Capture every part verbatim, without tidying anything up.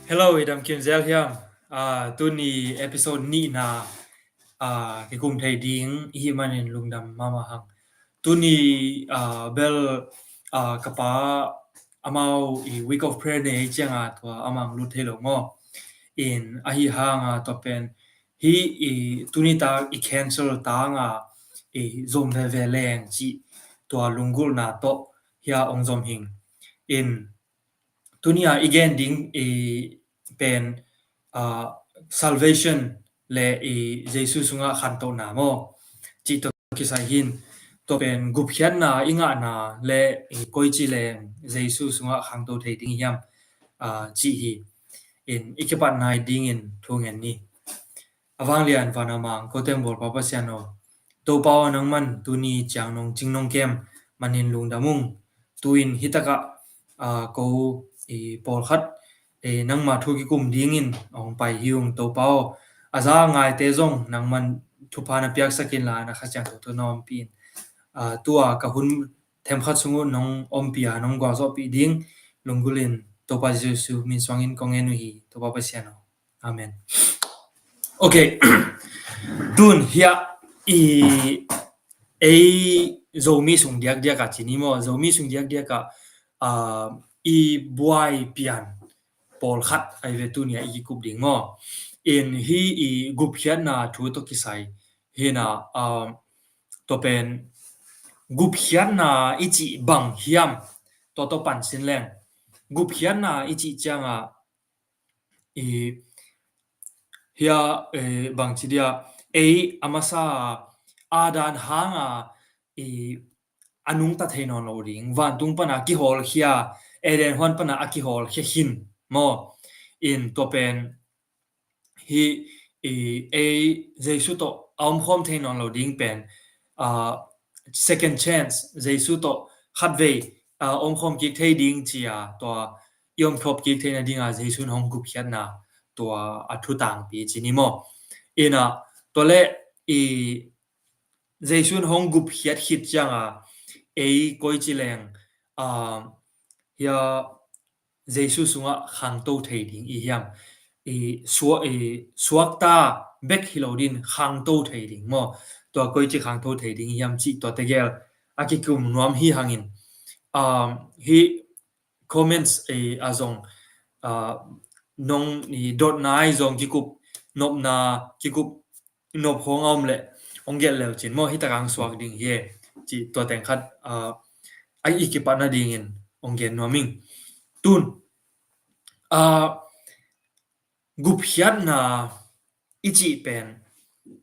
Hello, i dam kim zel hiam? Ah, tuni episode nihna, ah, kikum thei ding i hih manin lungdam mahmah hang. Tuni, ah, bel, ah, ka pa amau i week of prayer nei cianga tua amang lut thei lo maw? In ahi hanga tua pen hi i tuni ta i cancel tanga i zom veve leng ci tua lunggulhna tawh hia ong zom hing. In tunia i gen ding i pen, ah, salvation le i Jesu sungah khantohna maw? Cih tawh kisai hin tua pen gupkhiatna i ngahna le i koici leng Jesu sungah khangto thei ding hiam, ah, cih hi. In i kipatna i dingin thu ngen ni. A vanglian vana mang ko teng bawl Pa Pasian aw, Topa aw, nangman tuni ciang nong cing nong kem manin lungdam ung. Tu-in hitakah, ah, ko i pawlkhat, eh, nangma thu kikum dingin hong pai hi ung Topa aw. A za ngaite zong nangman thupha na piaksak inla na Kha Siangtho tawh na ompih in. Ah, tua ka hun themkhat sung uh nong ompih a nong gualzawhpih ding lunggulhin Topa Jesu min suangin kong ngen uh hi Topa Pasian aw. Amen. Ok. Tun hiah i ei Zomi sung diakdiak a cini maw, Zomi sung diakdiak a, ah, i buai pian pawlkhat ai ve tunia i kikup ding maw. In hi i gupkhiatna thu tawh kisai hina, ah, tua pen gupkhiatna i cih bang hiam tua tawh pansin leng. Gupkhiatna i cih cianga i hia, eh, bangci dia ei a masa Adam hanga i a nungta thei nawn lo ding, vantung pana kihawlkhia, Eden huan pana a kihawlkhia khin maw? In tua pen hi i ei Jesu tawh a omkhawm thei nawn lo ding pen, ah, second chance, Jesu tawh khatvei, ah, omkhawm kik thei ding cia tua i omkhawm kik theihna dinga Jesu in hong gupkhiatna tua a thutangpi cini maw? Ina tua le i Jesu in hong gupkhiat khit cianga ei koici leng, ah, hia Jesu sungah khangto thei ding i hiam? I sua-, i suakta bek hi lo din khangto thei ding maw? Tua koici khangto thei ding i hiam cih tua tegel a kikum nuam hi hangin, um, hi comments, eh, a zong, ah, nong i dotna i zong kikup nopna kikup nop hong a om leh hong gelh leucin maw, hitak ang suak ding hi e. Cih tua teng khat, ah, a i kipatna dingin hong gen nuam ing. Tun, ah, gupkhiatna i cih pen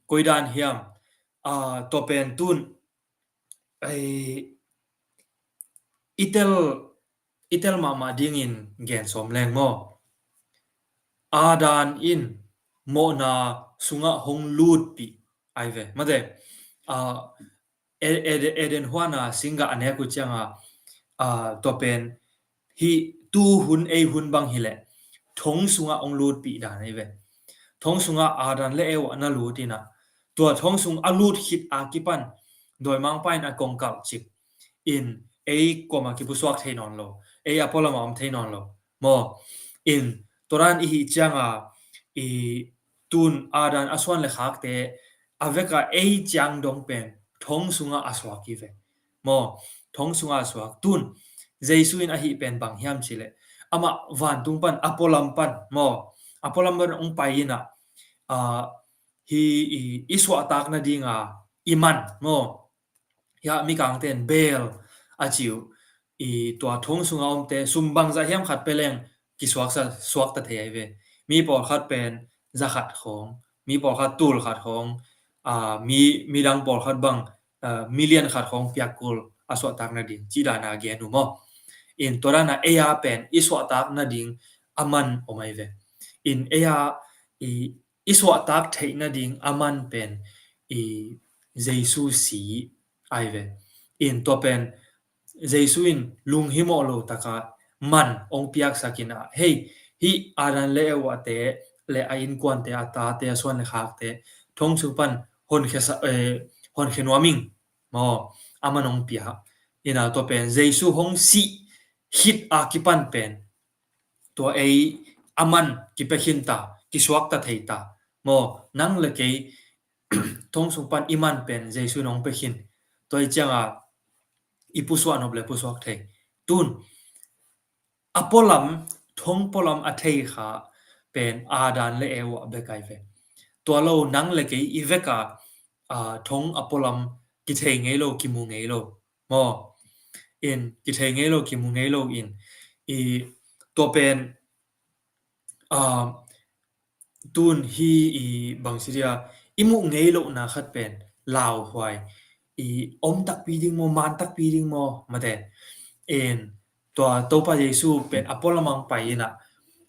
koidan hiam, ah, tua pen tun, ai, i tel, i tel mahmah dingin gen sawm leng maw? Adam in mawhna sungah hong lutpih ai ve. Mate, ah, E-, Ede-, Eden huana singgah a nek uh cianga, ah, tua pen hi tu hun ei hun bang hileh thong sungah hong lutpih dan ai ve. Thong sungah Adam le Eva na lut ina tua thong sung a lut khit a kipan dawimangpa in a kongkalh cip in ei kuama kipusuak thei nawn lo, ei a pualam a om thei nawn lo maw? In tua dan i hih cianga i tun Adam a suan le khakte a veka ei ciang dong pen thong sungah a suak hi ve maw? Thong sungah a suak. Tun Jesu in a hih pen bang hiam cileh amah vantung pan a pualam pan maw? A pualam pan hong pai ina a, hi i, i suahtak nadinga i man maw. Hia mikangte in bel a ci uh, i tua thong sunga omte sum bangzah hiam khat pia leng kisuaksa, suakta thei ahi ve. Mi pawlkhat pen za khat khawng, mi pawlkhat tul khat khawng, a, mi, midang pawlkhat bang, a, million khat khawng piak kul a suahtak nading ci dana gen uh maw. In tua dana ei a pen i suahtak nading a man om ahi ve. In ei a i, i suahtak theih nading a man pen i Jesu si ahi ve. In tua pen Jesu in lunghimawh lo taka man hong piaksak in ah, hei, hih Adam le Eva te le a innkuante, a tate, a suan le khakte thong sung pan honkhia sa, eh, honkhia nuam ing maw, a man hong pia. In ah tua pen Jesu hong sih khit a kipan pen tua ei a man kipia khin ta, kisuakta thei ta maw. Nang le kei thong sung pan i man pen Jesu in hong pia khin. Tua hi cianga i pusuah nop le pusuak thei. Tun a pualam, thong pualam a thei kha pen Adam le Eva bek ahi ve. Tua lo nang le kei i veka, a, thong a pualam kithei ngei lo, kimu ngei lo maw. In kithei ngei lo, kimu ngei lo in i tua pen, a, tun hi i bangci dia i muh ngei lohna khat pen lauhuai i om takpi ding maw, man takpi ding maw, mate. In tua Topa Jesu pen a pualam ang pai in ah,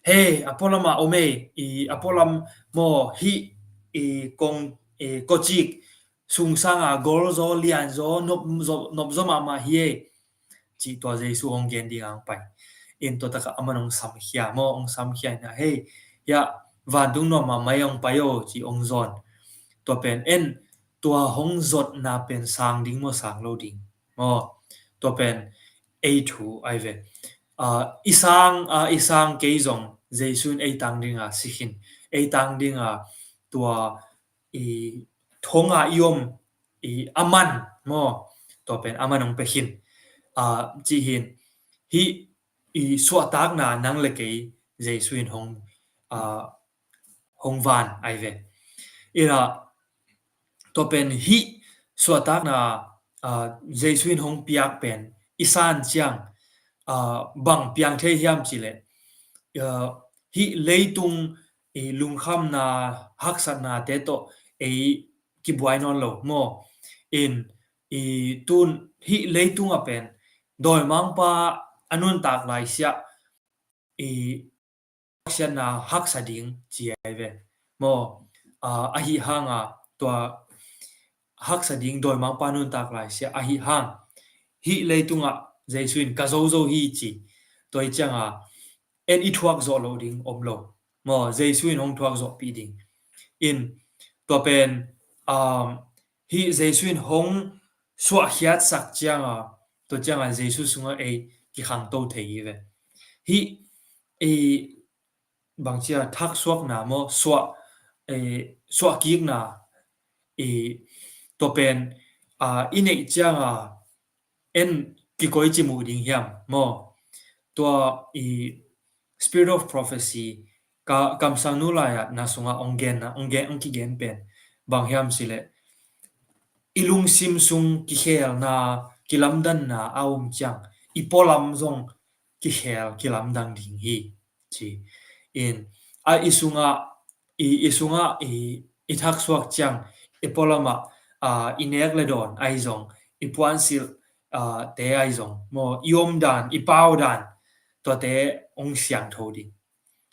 hei, a pualam ah om ei, i a pualam maw, hih i kong, i kawcik sungsanga gol zaw, lian zaw, nop zaw, nop zaw mahmah hi ei, cih tua Jesu hong gen ding ang pai. In tua taka a man hong samkhia maw, hong samkhia in ah, hei, hia vantung nuam mahmah ei, hong pai o, cih hong zawn. Tua pen en, tua hong zotna pen sang ding maw, sang lo ding maw. Tua pen ei thu ahi ve. A, i sang, a, i sang kei zong Jesu in ei tang dinga si khin, ei tang dinga tua i thonga i om i a man maw, tua pen a man hong pia khin, a, ci hin, hih i suahtakna nang le kei Jesu in hong, a, hong van ahi ve. Ina tua pen hih suahtakna, a, Jesu in hong piak pen i san ciang, a, bang piang thei hiam cih leh, a, hih leitung i lungkhamna, haksatnate tawh ei kibuai nawn lo maw. In i tun hih leitungah pen dawimangpa a nuntak laisiah i siatna haksa ding ci ahi ve maw. A, ahi hanga tua haksa ding dawimangpa nuntak laisiah ahi hang hih leitungah Jesu in ka zozo hi ci. Tua hi cianga en i thuak zawh loh ding om lo maw, Jesu in hong thuak zawhpih ding. In tua pen, um, hih Jesu in hong suahkhiatsak cianga, tua cianga Jesu sungah ei kikhangto thei hi ve. Hih i bangcia thaksuakna maw, suah, eh, suahkikna i tua pen, ah, i neih cianga en kikoici muh ding hiam maw? Tua i spirit of prophecy ka kamsang nu lai-ah na sungah ong genna, ong gen, ong kigen pen bang hiam sileh i lungsim sung kikhelna, kilamdanna a om ciang i pualam zong kikhel, kilamdang ding hi ci. In a i sungah i, i sungah i, i thaksuak ciang i pualamah, a, i nek le dawn ahi zong, i puansilh, a, te ahi zong maw, i omdan, i paudan, tuate ong siangtho ding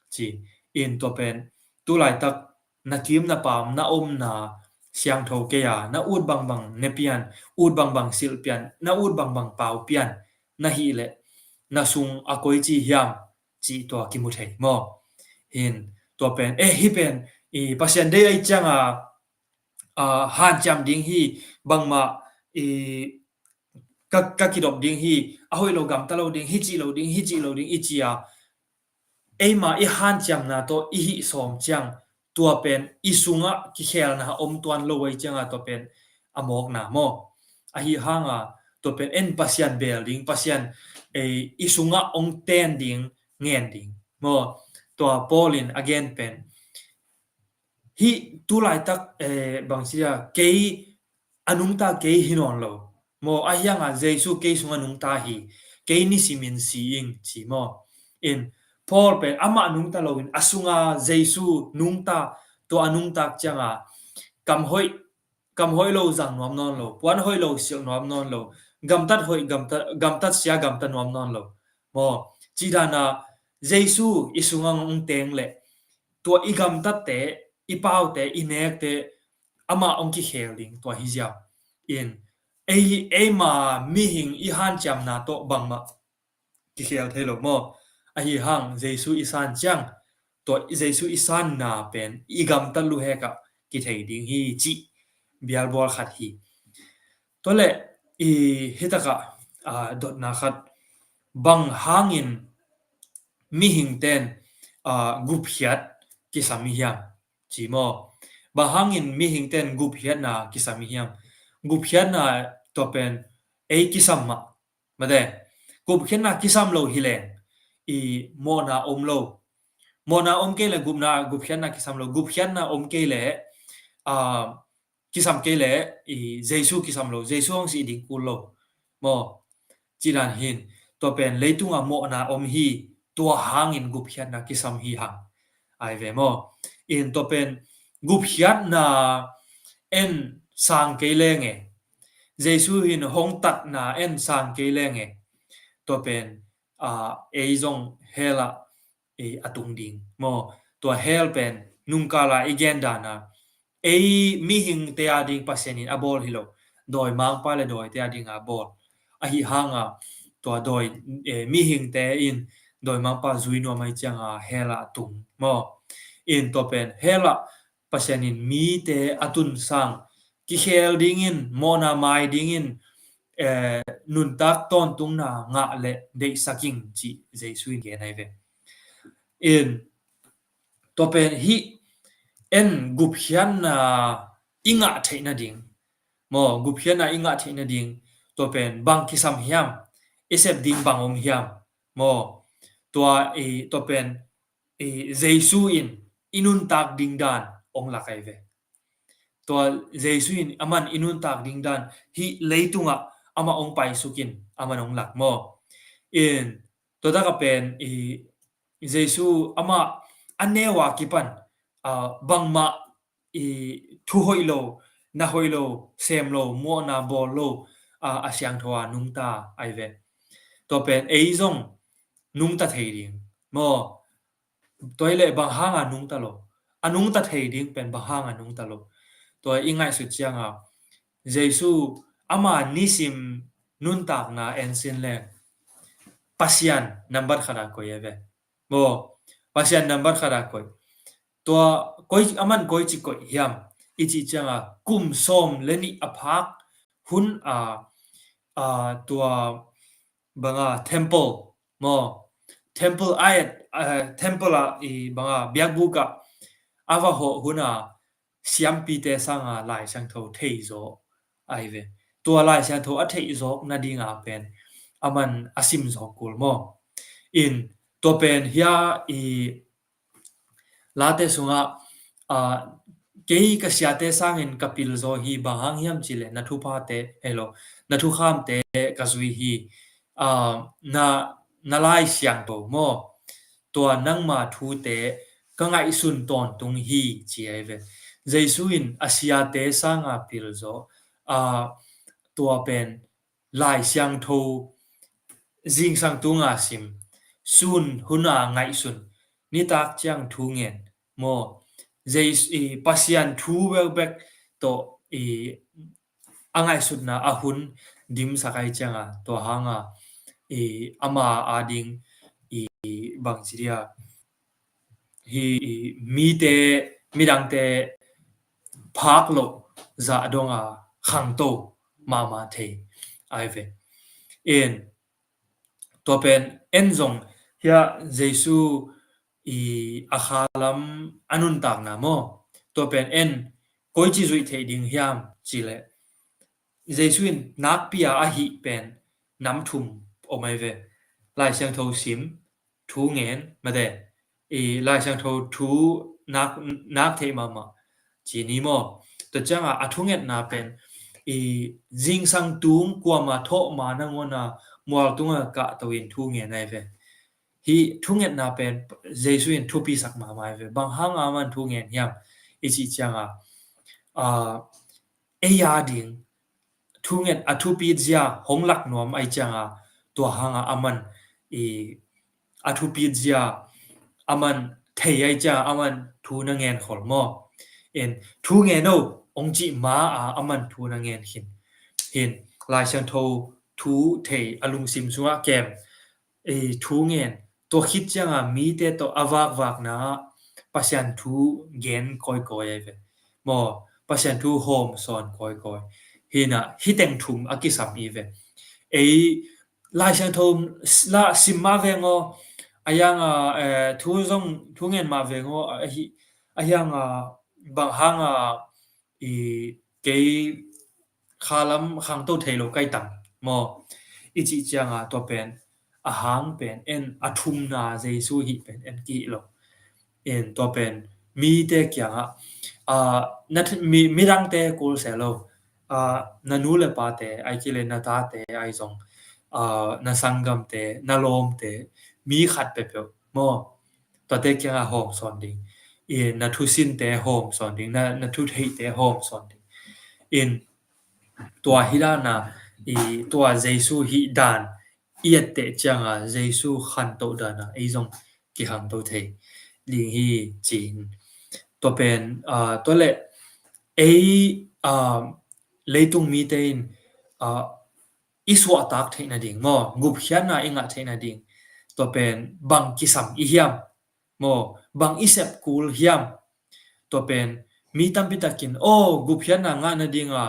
ci. In tua pen tu laitak na kim na pam, na omna siangtho kei a, na ut bangbang ne pian, ut bangbang silh pian, na ut bangbang pau pian na hih leh na sung a koici hiam cih tua kimu thei maw? Hin tua pen, eh, hih pen i Pasian deih ahi cianga, a, hanciam ding hi, bangmah i ka, ka kidop ding hi, a hoih lo gamta lo ding hi, cih lo ding hi, cih lo ding i ci a, eima i hanciamna tawh i hih sawm ciang tua pen i sungah kikhelna om tuan lo ahi cianga tua pen a mawkna maw? Ahi hanga tua pen en Pasian bel ding, Pasian, eh, i sungah ong ten ding, ngen ding maw? Tua Paul in a gen pen Hih tu laitak, eh, bangci a, kei a nungta kei hi nawn lo. Maw, ahi hangah Jesu kei sungah nungta hi, kei nisimin si ing ci maw. In, Paul pen amah nungta loin a sunga Jesu nungta, tua a nungtak cianga kam hoih, kam hoih lo zang nuam nawn lo, puan hoih lo silh nuam nawn lo, gamtat hoih, gamtat, gamtat sia gamtat nuam nawn lo. Maw, cidana Jesu i sunga hong teng leh tua i gamtatte, i paute, i nekte amah hong kikhel ding tua hi ziau. In, ei, eima mihing i hanciamna tawh bangmah kikhel thei lo maw. Ahi hang Jesu i san ciang, tua Jesu i sanna pen i gamtat luhekah kithei ding hi cih bialbual khat hi. Tua leh i hitakah, a, dotna khat, bang hangin mihingten, a, gupkhiat kisam hi hiam ci maw. Bang hangin mihingten gupkhiatna kisam hi hiam. Gupkhiatna tua pen ei kisam mah. Mate, gupkhiatna kisam lo hileng i mawhna om lo. Mawhna om kei le gupna, gupkhiatna kisam lo. Gupkhiatna om kei le, a, kisam kei le i Jesu kisam lo. Jesu hong sih ding kul lo. Maw, cidan hin, tua pen leitunga mawhna om hi, tua hangin gupkhiatna kisam hi hang. Ai ve maw. In tua pen gupkhiatna en sang kei lenge, Jesu hin hong tatna en sang kei lenge, tua pen, a, ei zong hell ah, e, a tung ding. Maw, tua hell pen nungkala i gen dana ei mihingte a ding Pasian in a bawl hi lo. Dawimangpa le dawite a dinga bawl. Ahi hanga tua dawi, e, mihingte in dawimangpa zui nuam ai cianga hell ah a tung. Maw, in tua pen hell ah Pasian in mite a tun sang kikhel dingin, mawhna mai dingin, eh, nuntak tawntungna ngah le deihsak ing cih Jesu in gen ai ve. In, tua pen hih en gupkhiatna i ngah theih nading. Maw, gupkhiatna i ngah theih nading. Tua pen bang kisam hiam, i sep ding bang om hiam. Maw, tua, i, tua pen i Jesu in i nuntak ding dan hong lak ai ve. Tua Jesu in aman i nuntak ding dan hih leitungah amah hong paisukin aman hong lak maw. In tua takah pen i Jesu amah a neu a kipan, a, bangmah i thu hoih lo, na hoih lo, sem lo, mawhna bawl lo, a, a siangtho a nungta ai ve. Tua pen ei zong nungta thei ding maw. Tua hi leh bang hanga nungta lo, a nungta thei ding pen bang hanga nungta lo. Tua i ngaihsut cianga Jesu ama nisim nuntakna en sin leng Pasian nambat khat a koih ai ve. Maw, Pasian nambat khat a koih. Tua koih, aman koici koih hiam i cih cianga kum sawm le nih a phak hun a, a, tua banga temple maw, temple a, a, temple a i banga biakbuk ah a va hawh huna siampite sanga Lai Siangtho thei zaw ai ve. Tua Lai Siangtho a theih zawk nadinga pen aman a sim zawk kul maw. In tua pen hia i Late sungah, a, kei ka siate sangin ka pil zaw hi, bang hang hiam cih leh na thuphate, hello, na thukhamte ka zui hi, a, na, na Lai Siangtho maw, tua nangma thute ka ngaihsun tawntung hi ci ai ve. Jesu in a siate sanga pil zaw, a, tua pen Lai Siangtho zingsang tunga sim, sun huna ngaihsun, nitak ciang thu ngen maw, Jesu, i, Pasian thu bekbek tawh, i, a ngaihsutna a hun dimsak ai cianga tua hanga, i, ama ading, i, bangci dia hi, i, mite, midangte phak loh zah donga khangto mahmah thei ai ve. In tua pen en zong hia Jesu i a khalam a nuntakna maw, tua pen en koici zuih theih ding hiam cih leh Jesu in nakpi a a hih pen nam thum om ai ve. Lai Siangtho sim, thu ngen, mate, i Lai Siangtho thu nak, nak theih mahmah, Ci ni maw? Tua ciangah a thungetna pen i zingsang tung kuama thawh ma nangona mual tunga kahto in thu ngen ai ve. Hih thungetna pen Jesu in thupisak mahmah ai ve. Bang hanga aman thu ngen hiam i cih ciangah, aa, ei a ding thunget a thupit zia hong lak nuam ai cianga tua hanga aman i a thupit zia aman thei ai cianga aman thu na ngen khol maw? In thu ngen o hong cih ma a aman thu na ngen khin. Hin Lai Siangtho thu thei a lungsim sungah kem i thu ngen tua khit cianga mite tawh a vakvakna ah Pasian thu gen kawikawi ai ve. Maw, Pasian thu hawm sawn kawikawi. Hinah hiteng thum a kisam i ve. Ei Lai Siangtho la sim mah veng aw, a hianga, eh, thu zong thu ngen mah veng aw, a hi, a hianga bang hanga i kei khalam khangto thei lo kai tang maw? I cih cianga tua pen a hang pen en a thumna Jesu hih pen en kihih lo. In tua pen mite kiangah, aa, na th-, mi, midangte kul se lo, aa, na nu le pate ai kile na tate ai zong, aa, na sanggamte na lawmte mi khat peuhpeuh maw? Tuate kiangah hawm sawn ding. I na thusinte hawm sawn ding, na, na thutheihte hawm sawn ding. In tua hi dana i tua Jesu hi dan i etteh cianga Jesu khantoh dana ei zong kikhanto thei ding hi ci-in. Tua pen, aa, tua le ei, aa, leitung mite in, aa, i suahtak theih nading maw, gupkhiatna i ngah theih nading tua pen bang kisam i hiam maw, bang i sep kul hiam? Tua pen mi tampi takin aw gupkhiatna ngah nadinga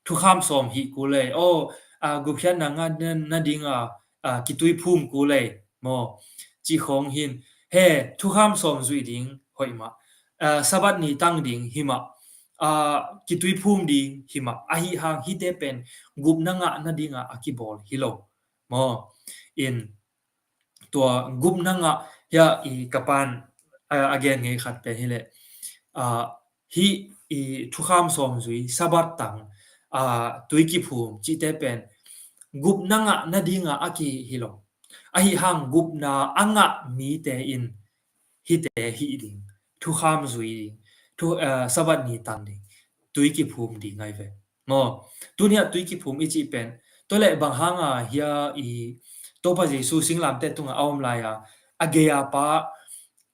thukham sawm hih kul ei, aw, a, gupkhiatna ngah na, nadinga, a, kituiphum kul ei maw? Cih khawng hin he thukham sawm zuih ding hoih mah, a, Sabbath ni tang ding hi mah, a, kituiphum ding hi mah, ahi hang hite pen gupna ngah nadinga a kibawl hi lo maw? In tua gupna ngah hia i ka pan, a, a gen ngei khat pen hileh, a, hih i thukham sawm zui Sabbath tang, a, tui kiphum cihte pen gupna ngah nadinga a kihih hi lo. Ahi hang gupna a ngah mite in hite hih ding, thukham zui ding, thu, a, Sabbath ni tang ding, tui kiphum ding ai ve. Maw, tuni a tui kiphum i cih pen tua le bang hanga hia i Topa Jesu singlamteh tunga a om lai a, a gei a pa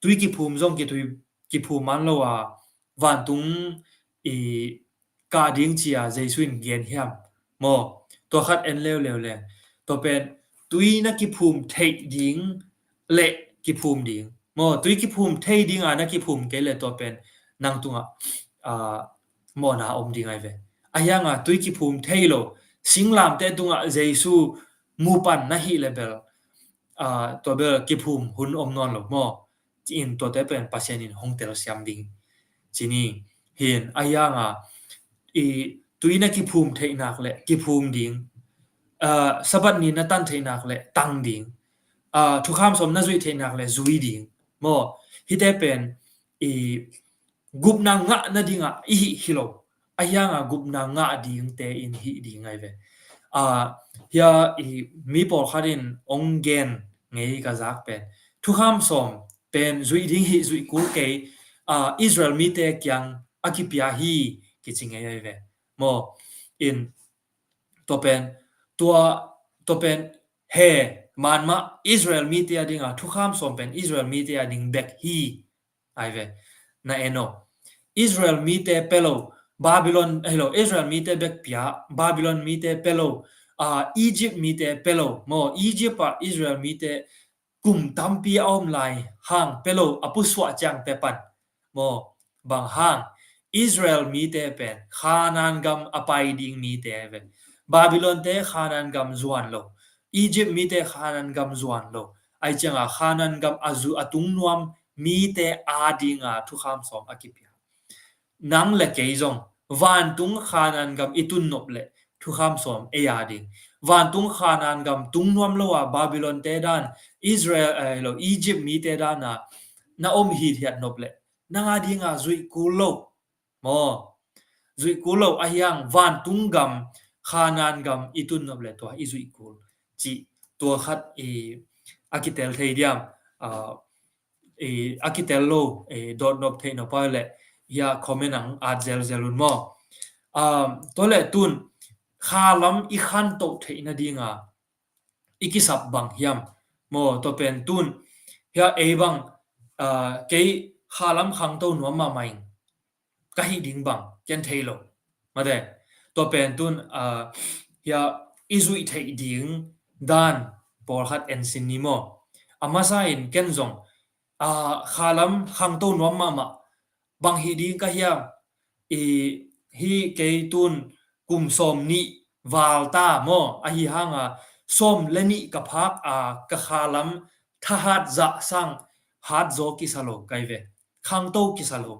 tui kiphum zong kitui kiphum man lo a, vantung i kah ding cia Jesu in gen hiam? Maw, tua khat en leuleu le tua pen tui na kiphum theih ding le kiphum ding. Maw, tui kiphum thei dinga na kiphum kei le tua pen nang tungah, a, mawhna om ding ai ve. Ahi hanga tui kiphum thei lo, singlamteh tungah Jesu mupan na hih le bel, a, tua bel kiphum hun om nawn lo maw? Ci-in tuate pen Pasian in hong telsiam ding. Ci ni hin ahi hanga i tui na kiphum theihnak le kiphum ding, a, Sabbath ni na tan theihnak le tang ding, a, thukham sawm na zuih theihnak le zui ding. Maw, hite pen i gupna ngah nadinga i hih hi lo. Ahi hanga gupna ngah dingte in hih ding ai ve. A, hia i mi pawlkhat in ong gen ngei ka zak pen thukham sawm pen zuih ding hih zuih kul kei, a, Israel mite kiang a kipia hi kici ngei ai ve. Maw, in tua pen, tua, tua pen he, manmah Israel mite a dinga thukham sawm pen Israel mite a ding bek hi ai ve. Na en aw. Israel mite pia lo, Babylon, hello, Israel mite bek pia, Babylon mite pia lo, a, Egypt mite pia lo. Maw, Egypt ah Israel mite kum tampi a om lai hang pia lo a pusuah ciang pia pan. Maw, bang hang Israel mite pen Khanaan gam a pai ding mite ai ve. Babylon te Khanaan gam zuan lo. Egypt mite Khanaan gam zuan lo. Ai cianga Khanaan gam a zu a tung nuam mite a dinga thukham sawm a kipia. Nang le kei zong vantung Khanaan gam i tun nop le thukham sawm ei a ding. Vantung Khanaan gam tung nuam lo a Babylon te dan, Israel, eh, lo, Egypt mite dana na om hithiat nop le nang a dinga zuih kul lo. Maw, zuih kul lo ahi hang vantung gam, Khanaan gam i tun nop le tua i zuih kul cih tua khat i a kitel thei diam? A, i a kitel lo, i dot nop thei nop a le hia comment ang at zelzel un maw. A, tua le tun khalam i khantoh theih nadinga i kisap bang hiam? Maw, tua pen tun hia ei bang, a, kei khalam khangto nuam mahmah ing ka hih ding bang ken thei lo. Mate, tua pen tun, a, hia i zuih theih ding dan pawlkhat en sin ni maw. A masa in ken zong, a, khalam khangto nuam mahmah bang hih ding ka hiam? I, hi kei tun kum sawm nih val ta maw, ahi hanga sawm le nih ka phak a ka khalam thahat zah sang hat zaw kisa lo kai ve. Khangto kisa lo.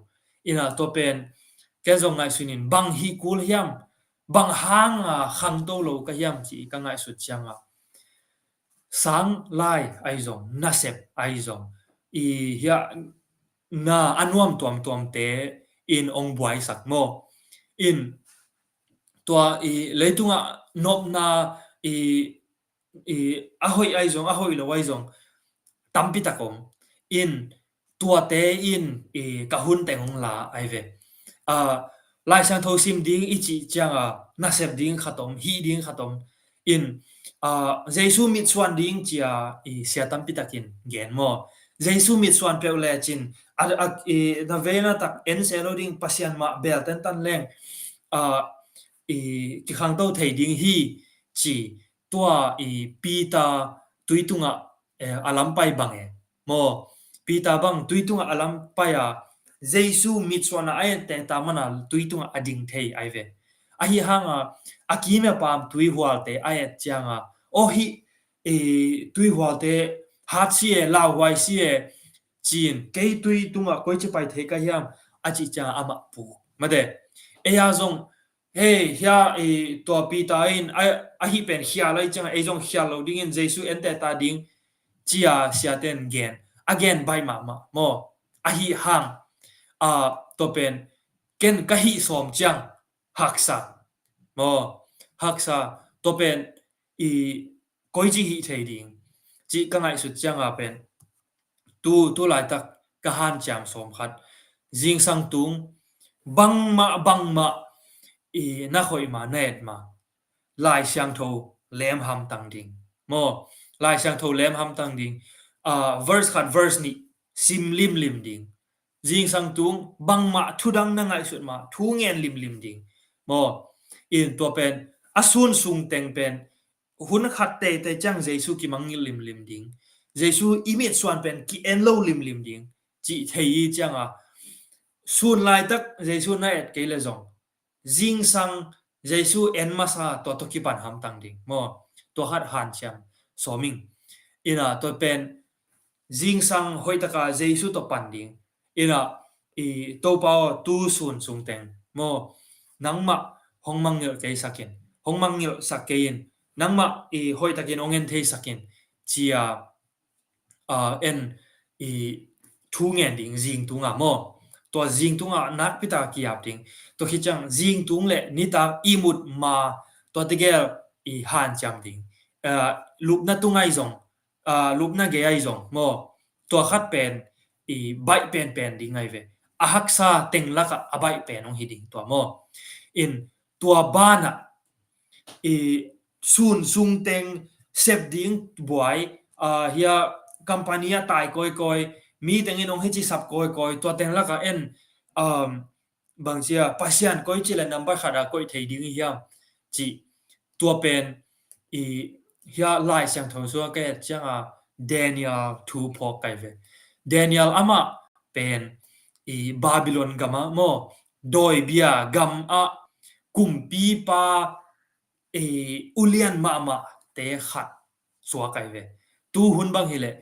Ina tua pen ken zong ngaihsun in bang hih kul hiam, bang hanga khangto lo ka hiam ci ka ngaihsut cianga sang lai ahi zong, nasep ahi zong, i hia na a nuam tuamtuamte in ong buaisak maw. In tua i leitungah nopna i, i a hoih ahi zong, a hoih lo ahi zong tampi tak om. In tuate in i ka hun teng ong la ahi ve. A, Lai Siangtho sim ding i cih cianga nasep ding khat om, hih ding khat om. In, a, Jesu mitsuan ding cia i sia tampi takin gen maw. Jesu mitsuan peuh le cin, a, a, i, na veina tak en se lo ding Pasian mah bel tentan leng, a, i, kikhangto thei ding hi ci tua i Peter tui tungah, eh, a lam pai bang e. Maw, Peter bang tui tungah a lam pai a, Jesu mitsuanah a etteh ta mana tui tungah a ding thei ahi ve. Ahi hanga, a kime pam tui hualte a et cianga, aw hih, eh, tui hualte hat si e, lauhuai si e, cin, kei tui tungah koici pai thei ka hiam, a cih cianga amah pu. Mate, ei a zong, hei, hia, i, tua Peter in, a, ahi pen khial ahi cianga, ei zong khial lo dingin Jesu ente ta ding, cia siaten gen. A gen baih mahmah, maw. Ahi hang, a, tua pen, ken ka hih sawm ciang, haksa. Maw, haksa, tua pen, i, koici hih thei ding. Cih ka ngaihsut cianga pen, tu, tu laitak ka hanciam sawm khat. Zingsang tung, bangmah, bangmah, i, na khoih ma, na et ma. Lai Siangtho lem hamtang ding. Maw, Lai Siangtho lem hamtang ding. A, verse khat, verse nih, sim limlim ding. Zingsang tung, bangmah thudang na ngaihsut ma, thu ngen limlim ding. Maw, in tua pen, a sun sung teng pen, hun khat teitei ciang Jesu kimangngilh limlim ding. Jesu i mitsuan pen ki-en lo limlim ding. Cih thei i cianga, sun laitak Jesu na et kei le zong, zingsang Jesu en masa tua tawh kipan hamtang ding. Maw, tua khat hanciam sawm ing. Ina tua pen, zingsang hoihtaka Jesu tawh pan ding. Ina, i Topa aw, tu sun sung teng, maw, nangmah hong mangngilh kei sakin, hong mangngilh sak kei in, nangmah i hoihtakin hong en thei sakin, cia, a, en i thu ngen ding zingtunga maw. Tua zingtunga nakpita kiap ding. Tua khit ciang zingtung le nitak i mut ma tua tegel i hanciam ding. A, lupna tung ahi zong, a, lupna gei ahi zong maw. Tua khat pen i baih penpen ding ahi ve. A haksa teng lakah a baih pen hong hi ding tua maw. In tua banah i sun sung teng sep ding buai, a, hia company a tai kawikawi, mi tengin hong hici sap kawikawi, tua teng lakah en, um, bangcia Pasian koici le nambat khat a koih thei ding i hiam cih tua pen i hia Lai Siangtho sua ka et cianga Daniel thu phawk kai ve. Daniel amah pen i Babylon gamah maw, dawibia gamah kumpipa, e, ulian mahmah te khat suak ahi ve. Tu hun bang hileh,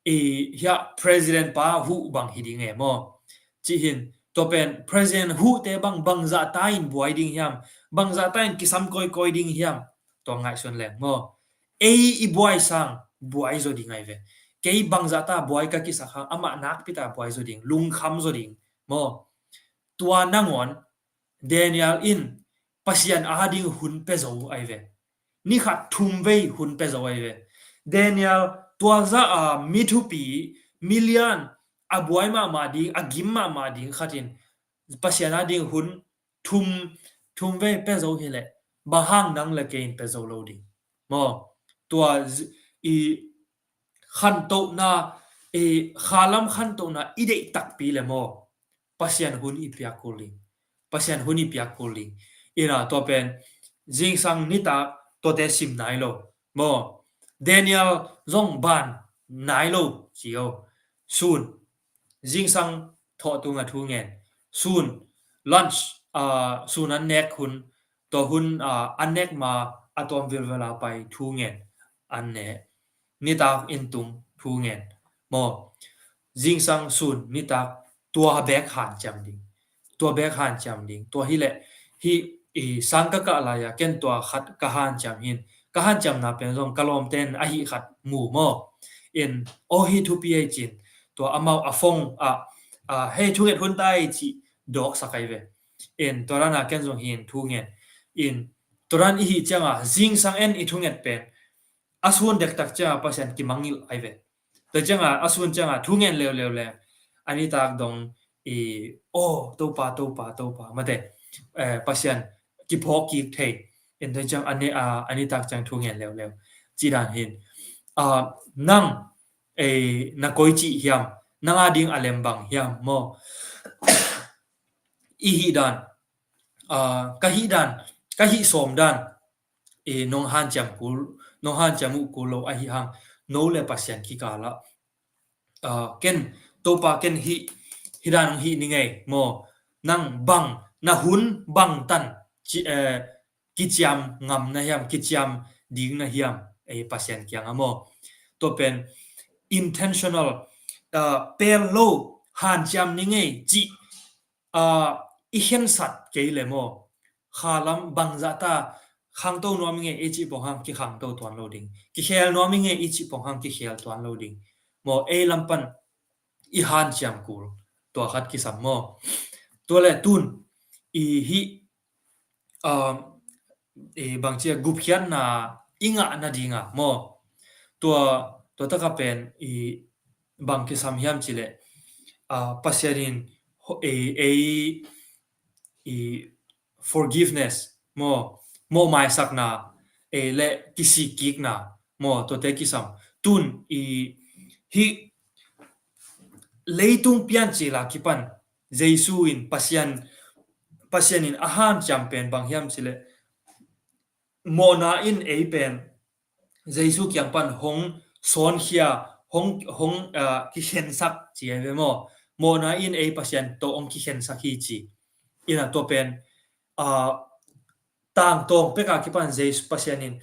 e, hia president pa huh bang hi ding e maw. Cihin, tua pen president huh te bang, bangzah ta in buai ding hiam, bangzah ta in kisam kawikawi ding hiam, tua ngaihsun leng maw. Ei i buai sang, buai zaw ding ahi ve. Kei bangzah ta buai ka kisak hang, amah nakpita buai zaw ding, lungkham zaw ding maw. Tua nangawn, Daniel in Pasian ading hun pia zo ahi ve. Ni khat thum vei hun pia zo ahi ve. Daniel tua za a mi thupi, mi lian, a buai mahmah ding, a gim mahmah ding khat in Pasian ading hun thum, thum vei pia zo hi leh, bang hang nang le kei in pia zo lo ding? Maw, tua zi-, i khantohna, i khalam khantohna i deih takpi le maw, Pasian hun i piak kul ding. Pasian hun i piak kul ding. Ina tua pen, zingsang nitak tuate sim nai lo. Maw, Daniel zong ban nai lo, ci o. Sun, zingsang thawh tunga thu ngen. Sun, lunch, ah, sun an nek hun, tua hun, ah, an nek ma a tuam vilvel a pai thu ngen. An ne, nitak in tung thu ngen. Maw, zingsang sun nitak tua bek hanciam ding. Tua bek hanciam ding. Tua hi leh, hi, i sang ka kah lai-a ken tua khat ka hanciam hin. Ka hanciamna pen zong ka lawmten ahi khat mu maw. In, aw hi thupi ei cin. Tua amau a phone ah, ah, hei thunget hun ta ei ci dawksak ahi ve. In, tua dana ken zong hin thu ngen. In, tua dan i hi cianga, zingsang en i thunget pen a sun dektak cianga Pasian kimangngilh ahi ve. Tua cianga, a sun cianga, thu ngen leuleu le, a nitak dong i, aw, Topa, Topa, Topa, mate, eh, Pasian kiphawk kik thei. In tua ciang a ni, a, a nitak ciang thu ngen leuleu. Ci dan hin. Ah, nang, eh, na koi cih hiam, nang ading a lem bang hiam, maw. I hih dan, ah, ka hih dan, ka hih sawm dan, eh, nong hanciam kul, nong hanciam uh kul lo ahi hang, no le Pasian kikal ah, ah, ken, Topa ken hih, hih dan hong hih ni ngei, maw, nang bang, na hun bang tan, ci, eh, kiciam ngam na hiam, kiciam ding na hiam, eh, Pasian kiangah maw. Tua pen intentional, ah, pel lo, hanciam ni ngei, cih, ah, i khensat kei le maw. Khalam bangzah ta khangto nuam i ngei i cih pong hang kikhangto tuan lo ding. Kikhel nuam i ngei i cih pong hang kikhel tuan lo ding. Maw, ei lam pan i hanciam kul. Tua khat kisam maw. Tua le tun i hih, um, i bangcia gupkhiatna i ngah nadinga maw. Tua, tua taka pen i bang kisam hiam cileh, ah, Pasian in ho-, ei, ei, i forgiveness maw, mawhmaisakna, eh, le kisikkikna maw, tuate kisam. Tun i hih leitung piancil a kipan Jesu in Pasian, Pasian in a hanciam pen bang hiam cileh, mawhna in ei pen Jesu kiang pan hong sawnkhia, hong, hong, ah, kikhensak ci ahi ve maw. Mawhna in ei Pasian tawh hong kikhensak hi ci. Ina tua pen, ah, tangtawng peka kipan Jesu Pasian in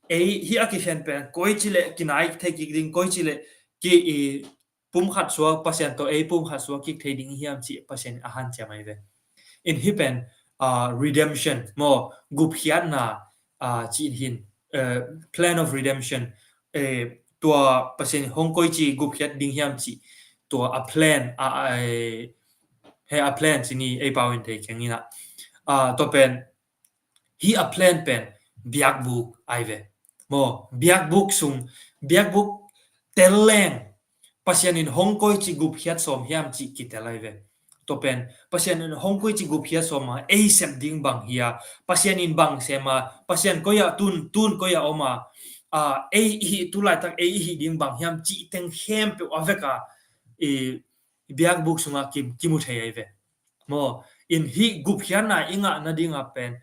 ei hih a kikhen pen koi cileh kinai thei kik ding, koi cileh ki i pumkhat suak, Pasian tawh ei pumkhat suak kik thei ding hiam cih Pasian in a hanciam ahi ve. In hih pen, ah, redemption maw, gupkhiatna, ah, cih hin, eh, plan of redemption, eh, tua Pasian in hong koici gupkhiat ding hiam cih, tua a plan, ah, eh, he a plan ci ni ei pau in thei keng ina. Ah, tua pen, hih a plan pen biakbuk ahi ve. Maw, biakbuk sung, biakbuk tel leng Pasian in hong koici gupkhiat sawm hiam cih kitel ahi ve. Tua pen Pasian in hong koici gupkhiat sawm a, ei sep ding bang hia, Pasian in bang sem a, Pasian koi ah tun, tun koi ah om a, ah, ei i hih tu laitak ei i hih ding bang hiam cih teng khempeuh a vek a, i biakbuk sungah ki, kimu thei ahi ve. Maw, in hih gupkhiatna i ngah nadinga pen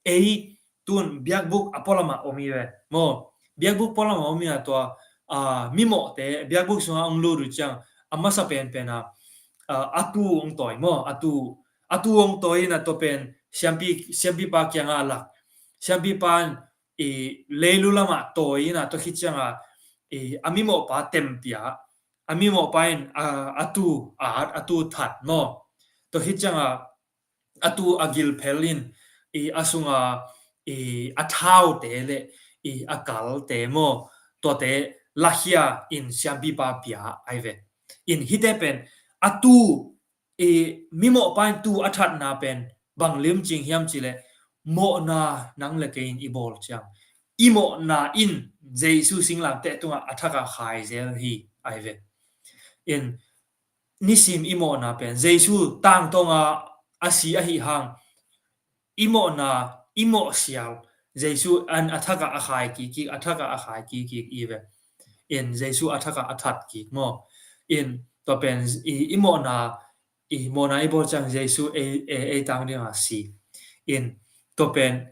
ei tun biakbuk a pualamah om hi ve. Maw, biakbuk pualamah om hi a tua, ah, mimawhte biakbuk sungah hong lut uh ciang a masa penpen a, ah, a tu hong tawi maw, a tu, a tu hong tawi ina tua pen siampi, siampipa kiangah a lak. Siampipa in i leilu lamah tawi ina tua khit cianga i a mimawhpa tempia, a mimawhpa in a, a tu at, a tu that maw. Tua khit cianga a tu a gilphel in i a sunga i a thaute le i a kalte maw, tuate lakhia in siampipa pia ahi ve. In hihte pen a tu i mimawhpa in tu a thatna pen bang limcing hiam cih leh, mawhna nang le kei in i bawl ciang, i mawhna in Jesu singlamteh tungah a thak a khai zel hi, ai ve. In, nisim i mawhna pen Jesu tangtawnga a si ahi hang, i mawhna, i mawh sial Jesu in a thak ah a khai kik kik, a thak ah a khai kik kik i ve. In, Jesu a thak ah a that kik maw. In, tua pen i, i mawhna, i mawhna i bawl ciang Jesu ei, ei, ei tang dingah si. In, tua pen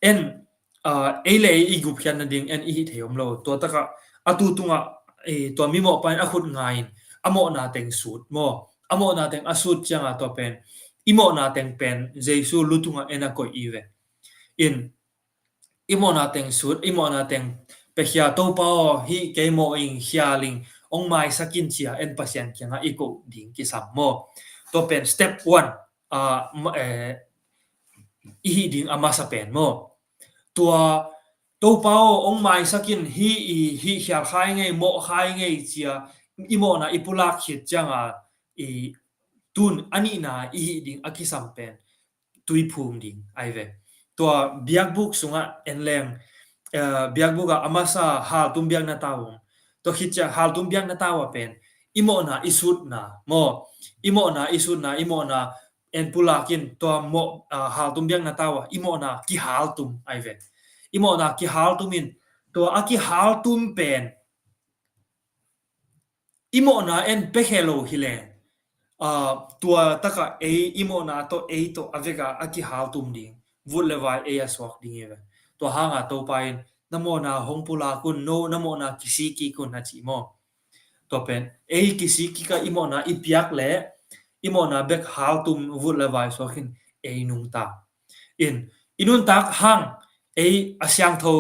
en, ah, ei le ei i gupkhiat nading en i hih thei om lo. Tua takah a tu tungah, eh, tua mimawhpa in a khut ngai in a mawhna teng sut maw. A mawhna teng a sut ciangah tua pen, i mawhna teng pen Jesu lu tungah en a koih i ve. In, i mawhna teng sut, i mawhna teng pekhia, Topa aw, hih kei mawh ing, khial ing, hong maisak in, ci-a en Pasian kiangah i koh ding kisam maw. Tua pen step one, ah, ma-, eh, i hih ding a masa pen maw. Tua, Topa aw, hong maisak in, hih i, hih khial kha ing ei, mawh kha ing ei, ci-a i mawhna i pulak khit ciangah, i tun a nihna i hih ding a kisam pen tuiphum ding ai ve. Tua biakbuk sungah en leng, eh, biakbuk ah a masa haltum biakna tau om. Tua khit ciang haltum biakna tau ah pen i mawhna i sutna maw. I mawhna i sutna, i mawhna en pulak in, tua mawh, ah, haltum biakna tau ah i mawhna kihaltum ai ve. I mawhna kihaltum in, tua a kihaltum pen i mawhna en pekhe lo hi leng, ah, tua takah ei i mawhna tawh, ei tawh a vekah a kihaltum ding, vut le vai ei a suak ding hi ve. Tua hangah Topa in, na mawhna hong pulak un, no, na mawhna kisik kik un, a ci maw. Tua pen ei kisik kik ah i mawhna i piak leh i mawhna bek haltum, vut le vai suak in ei nungta. In, i nuntak hang ei a siangtho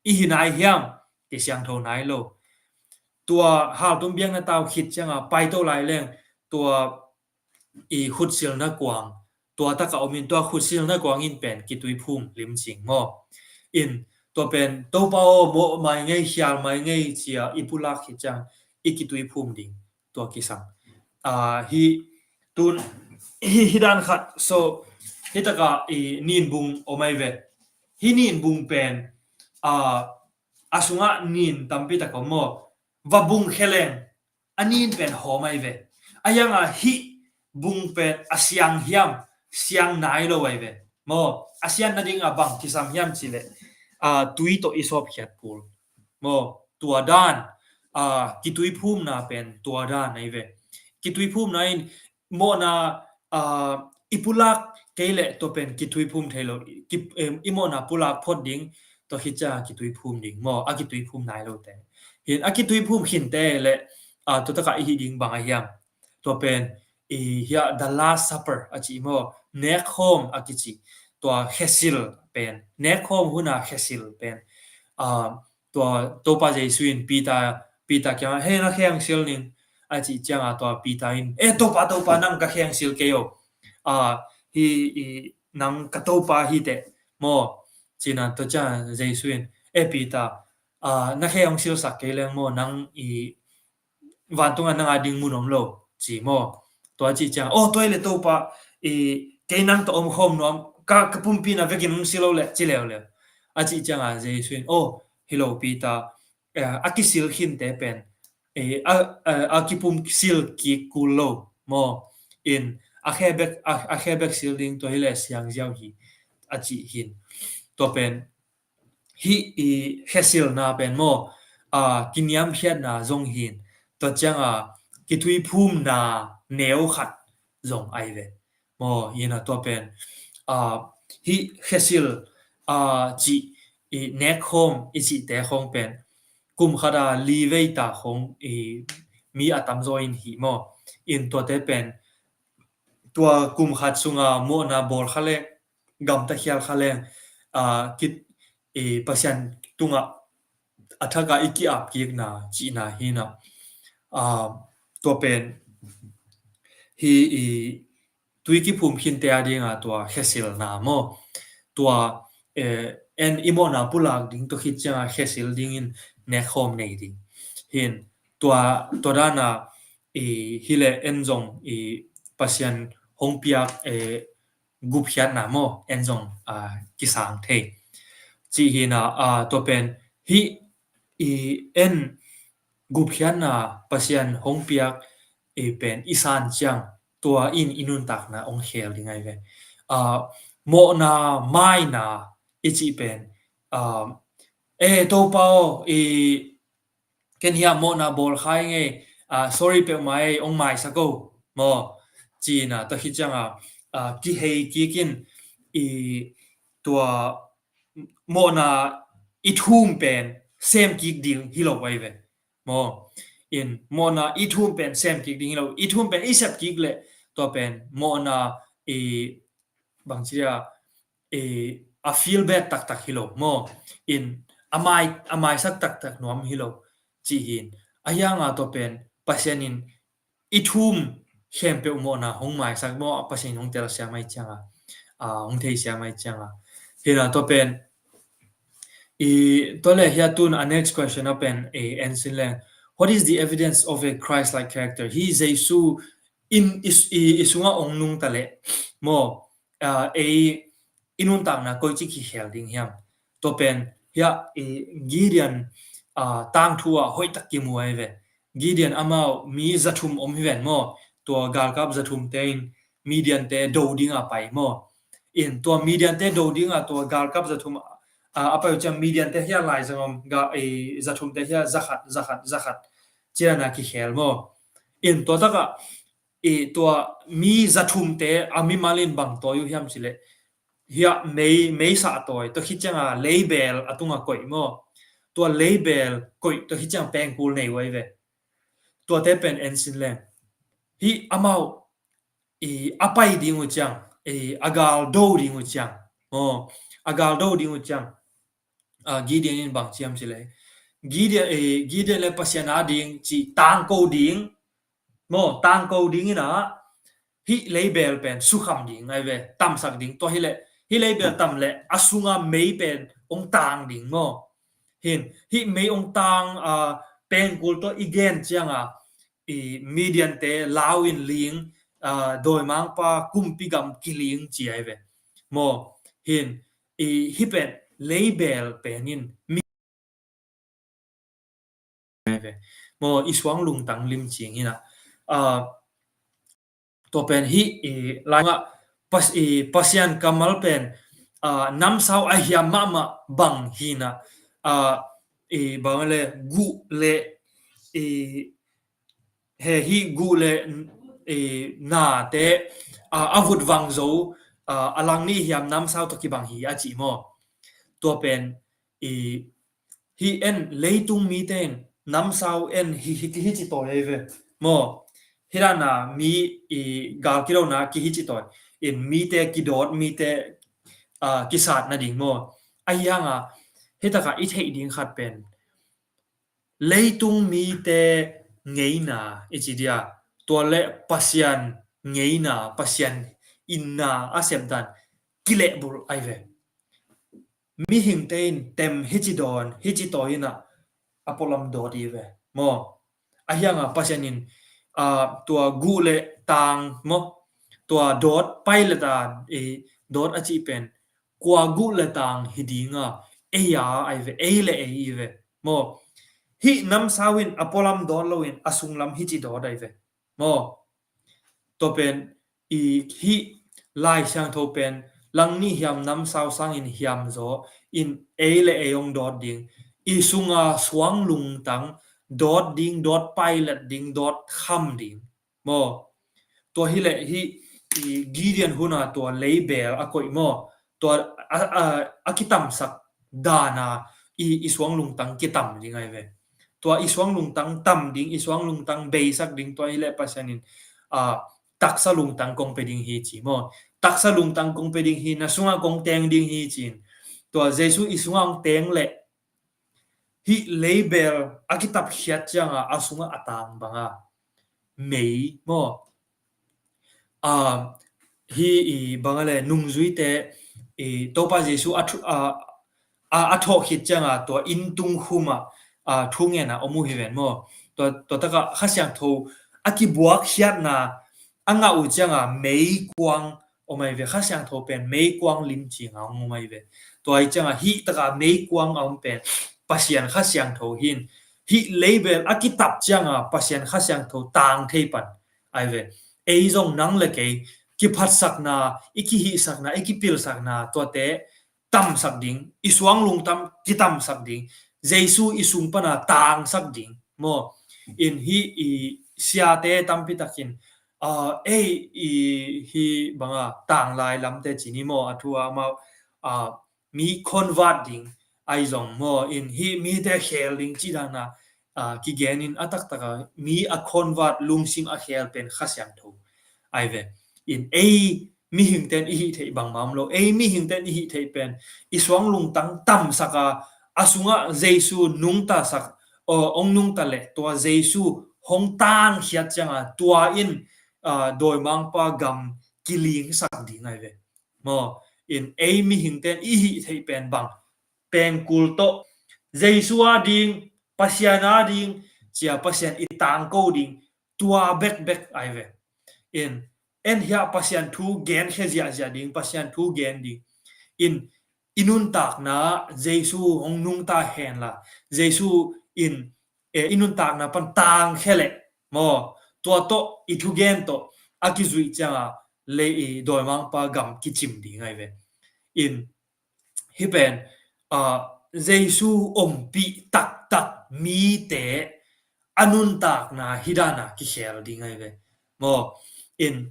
i hi nai hiam? Kisiangtho nai lo. Tua haltum biakna tau khit ciangah paito lai leng, tua i khutsilna kuang, tua takah om in, tua khutsilna kuang in pen kituiphum limcing maw. In, tua pen, Topa aw, mawh mai ing ei, khial mai ing ei, ci-a i pulak khit ciang i kituiphum ding, tua kisam. Ah, hih tun, hih, hih dan khat, so, hih takah i nin bung om ai ve. Hih nin bung pen, ah, a sungah nin tampi tak om maw. Va bung khe leng a nin pen hawm ai ve. A hiangah hih bung pen a siang hiam? Siang nai lo ai ve. Maw, a sian nadingah bang kisam hiam cih leh, ah, tui tawh i sawpkhiat kul. Maw, tua dan, ah, kituiphumna pen tua dan ai ve. Kituiphumna in mawhna, ah, i pulak kei leh tua pen kituiphum thei lo. Ki, em, i mawhna pulak phot ding, tua khit ciang kituiphum ding maw, a kituiphum nai lote. Hin a kituiphum khinte leh, ah, tua takah i hih ding bang a hiam? Tua pen, i, hiah The Last Supper a ci maw, nekkhawm a kici. Tua khesil pen, nekkhawm huna khesil pen, ah, tua Topa Jesu in Peter, Peter kiangah, "Hei, na khe hong sil ning," a cih ciangah tua Peter in, "Eh, Topa, Topa, nang ka khe hong sil kei o. Ah, hi, i, nang ka Topa hi teh maw," ci-in ah tua ciang Jesu in, "Eh, Peter, ah, na khe hong silsak kei leng maw, nang i vantungah nang a ding mun om lo," ci maw. Tua a cih ciang, "Oh, tua hi leh Topa, i, kei nang tawh om khawm nuam, ka, ka pumpi na vekin hong sil o leh," ci leuleu. A cih ciangah Jesu in, "Oh, hi lo Peter, eh, a kisil khinte pen, eh, a, a, a kipum sil kik kul lo maw. In, a khe bek, a, a khe bek sil ding, tua hi leh siang ziau hi," a cih hin. Tua pen, hih i khesilna pen maw, ah, kiniamkhiatna zong hin, tua ciangah kituiphumna neu khat zong ai ve. Maw, hi na tua pen, ah, hih khesil, ah, cih i nekkhawm i cihte khawng pen kum khat a li vei ta khawng i mi a tamzaw in hih maw. In tuate pen tua kum khat sunga mawhna bawl kha leng, gamta khial kha leng, ah, kit, i Pasian tungah a thak a i ki-ap kikna cihna hi na. Ah, tua pen hi i tui kiphum khinte a dinga tua khesilna maw. Tua, eh, en i mawhna pulak ding tua khit cianga khesil dingin nekkhawm nei ding. Hin tua, tua dana, i, hi leh en zong i Pasian hong piak, eh, gupkhiatna maw, en zong, ah, kisang thei. Cih hi na, ah, tua pen hih i en gupkhiatna Pasian hong piak i pen i san ciang tua in i nuntakna hong khel ding ahi ve. Ah, mawhna maina i cih pen, ah, "E Topa aw, i ken hiah mawhna bawl kha ing ei, ah, sorry peuhmah ei, hong maisak o," maw, ci-in ah, tua khit ciang ah, ah, kihei kik in i tua mawhna i thum pen sem kik ding hi lo ahi ve. Maw, in mawhna i thum pen sem kik ding hi lo, i thum pen i sep kik leh tua pen mawhna i bangci dia, i, a feel bad taktak hi lo maw, in a mai, a maisak taktak nuam hi lo, ci hi in. Ahi hang a tua pen Pasian in i thum khempeuh mawhna hong maisak maw, Pasian in hong telsiam ahih ciang a, ah, hong theisiam ahih ciang a. Hi na tua pen i, tua leh hiah tun a next question a pen, eh, en sin leng. What is the evidence of a Christ-like character? Hih Jesu in i, i, i sungah hong nungta leh maw, ah, ei i nuntakna koici kikhel ding hiam? Tua pen hiah i Gideon, ah, tangthu ah hoihtak kimu ahi ve. Gideon amau mi zathum om hi ven maw, tua galkap zathum te in Midian te do ding a pai maw. In tua Midian te do ding a tua galkap zathum, ah, a pai uh ciang Midian te hiah laizang om, ga, i, zathum te hiah zakhat, zakhat, zakhat ciang a kikhel maw. In tua tak ah i tua mi zathum te a mimal in bang tawi uh hiam cih leh hiah mei, mei sah tawi, tua khit ciang a leibel a tung a koih maw. Tua leibel koih, tua khit ciang pengkul nei uh ahi ve. Tuate pen en sin leng. Hih amau i a pai ding uh ciang, i a gal do ding uh ciang. Maw, a gal do ding uh ciang. Ah, Gideon in bang ci hiam cih leh, Gideon, eh, Gideon leh Pasian a ding cih tangko ding maw, tangko ding in ah, hih leibel pen sukham ding ahi ve, tamsak ding. Tua hi leh hih leibel tam leh a sung a mei pen hong tang ding maw. Hin, hih mei hong tang, ah, pengkul tawh i gen ciang a, i Midian te lau in ling, ah, dawimangpa kumpi gam kiling ci ahi ve. Maw, hin, i hih pen leibel pen in mi ahi ve. Maw, i suang lungtang limci hi na. Ah, tua pen hih i lai ah Pas-, i Pasian kammal pen, ah, namsau a hiam mahmah bang hi na. Ah, i bang leh guh leh i he hih guh leh, eh, nate, ah, a vut vang zo, ah, a lang nih hiam namsau tawh kibang hi a ci maw. Tua pen, eh, hih en leitung mite in namsau en hi, hi, hi ci tawi ahi ve. Maw, hi dan a mi i gal kidona ki hi ci tawi. In mite kidawt, mite, ah, kisat nading maw. Ahi hang a, hi tak a i theih ding khat pen leitung mite ngeina i ci dia, tua leh Pasian ngeina, Pasian itna a sepdan kilehbulh ahi ve. Mihingte in tem hi ci dawn, hi ci tawi in ah a pualam dawt hi ve. Maw, ahi hang a Pasian in, ah, tua guh leh tang maw, tua dawt, pilot a, eh, dawt a cih pen kua guh leh tang hi ding a, ei a ahi ve, ei leh ei hi ve. Maw, hih namsau in a pualam dawt lo in a sunglam hi ci dawt ahi ve. Maw, tua pen i hih Lai Siangtho pen lang nih hiam namsau sangin hiam zaw in ei leh ei hong dawt ding, i sunga suang lungtang dawt ding, dawt pilot ding, dawt kham ding. Maw, tua hi leh hih i Gideon hun a tua leibel a koih maw, tua a, a, a kitamsak dan a i, i suang lungtang kitam ding ahi ve. Tua i suang lungtang tam ding, i suang lungtang beisak ding, tua hi leh Pasian in, ah, taksa lungtang kong pia ding hi ci maw. Taksa lungtang kong pia ding hi, na sungah kong teng ding hi ci-in. Tua Jesu i sungah hong teng leh hih leibel a kitapkhiat ciang a, a sungah a tang bang a mei maw, ah, hih i bang a leh nungzuite, i Topa Jesu a thu, a, a, a thawh khit ciang a tua inntung khum ah, ah, thungen a om uh hi ven maw. Tua, tua tak a Kha Siangtho a kibuakkhiatna a ngah uh ciang a meikuang om ai ve, Kha Siangtho pen meikuang lim cinga om ai ve. Tua ai cianga hih taka meikuang a om pen Pasian Kha Siangtho hin, hih leibel a kitap cianga Pasian Kha Siangtho tang thei pan ai ve. Ei zong nang le kei kiphatsakna, i kihihsakna, i kipilsakna tuate tamsak ding, i suang lungtang kitamsak ding, Jesu i sung pana tangsak ding maw. In hih i siate tampi takin, ah, ei i hih banga tanglai lamte cini maw, a thu a amau, ah, mi convert ding ai zong maw, in hih mite khel ding ci dana, ah, kigen in a taktaka mi a convert lungsim a khel pen Kha Siangtho ai ve. In ei mihingten i hih theih bangmah om lo. Ei mihingten i hih theih pen i suang lungtang tamsaka, a sungah Jesu nungtasak, aw, hong nungta leh tua Jesu hong tangkhiat cianga tua in, ah, dawimangpa gam kilingsak ding ai ve. Maw, in ei mihingten i hih theih pen bang, pengkul tawh Jesu a ding, Pasian a ding, cia Pasian i tangko ding, tua bekbek ai ve. In en hiah Pasian thu gen khia ziahziah ding, Pasian thu gen ding. In i nuntakna Jesu hong nungta henla, Jesu in, eh, i nuntakna pan tangkhia leh maw, tua tawh i thugen tawh a kizuih cianga lei i dawimangpa gam kicim ding ai ve. In hih pen, ah, Jesu ompih taktak mite a nuntakna hih dana kikhel ding ai ve. Maw, in,